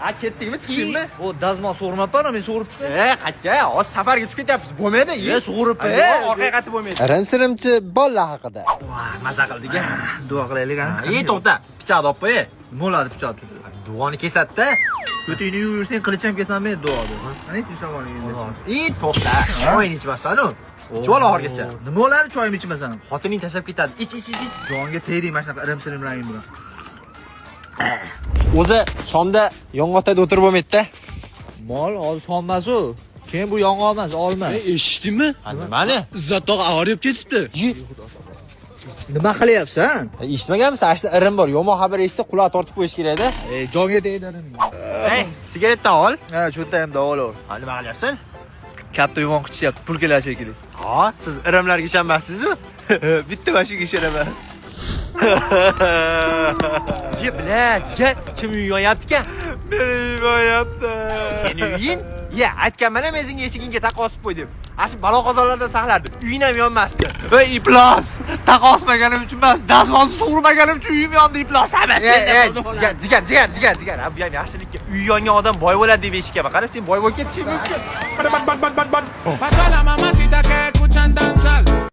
Ha, ketdikmi, chiqdingmi? O dazmol sug'urmabman, men sug'urib chiqay. E, qayerga? Hozir safarga chiqib ketyapmiz. Bo'lmaydi. E, sug'urib, e. e. Orqaga qaytib bo'lmaydi. Irim-sirimchi bolalar haqida. Voh, maza qildik a. Duo qilaylik ana. Ey, to'xta. Pichoqni olib qo'y. Nima bo'ladi pichoq tutib? Duoni kesadi-da. Ko'tingni yuvib yursang, qilich ham kesolmaydi duoni. Qani islom. Ey, to'xta. Choyini ichmabsan-u. Ichib ol oxirigacha. Nima bo'ladi choyimni ichmasam? Xotining tashlab ketadi. Ich, ich, ich, ich. Jonga tegding mana shunaqa irim-sirimlaring bilan. O'zi shomda yong'oqda o'tirib bo'lmaydi-da. Mol hozir shom emas u. Keyin bu yong'oq emas, olma. Eshitdingmi? Nimani? Izzat tog'a avariya bo'lib ketibdi. Nima qilyapsan? Eshitmaganmisan? Ashta irim bor. Yomon xabar eshitsa quloq tortib qo'yish kerak-da. Ey, jonga tegdi iriming. Ey, sigaretdan ol. Ha, cho'nta ham davolov. Ha, nima qilyapsan? Katta yomon qichishyapti, pul kelar shekilli. Ha, siz irimlarga ishonmaysizmi? Bitta mashinga ishonaman. Ye, бля, jigar, kim uy yonyapti ekan? Meni uyim yonyapti. Seni uying? Ye, aytganman men senga eshigingga taqa osib qo'y deb. Ana shu balo qazolardan saqlardi. Uying ham yonmasdi. Ey, iflos! Taqa osmaganim uchun emas, dazmolni sug'urmaganim uchun uyim yondi, iflos. Hammasi. Ey, ey, jigar, jigar, jigar, jigar, jigar. Ha, bu ham yaxshilikka. Uy yongan odam boy bo'ladi deb eshitganman. Qara, sen boy bo'lib ketishing mumkin. Pa' todas las mamacitas que escuchan danzar.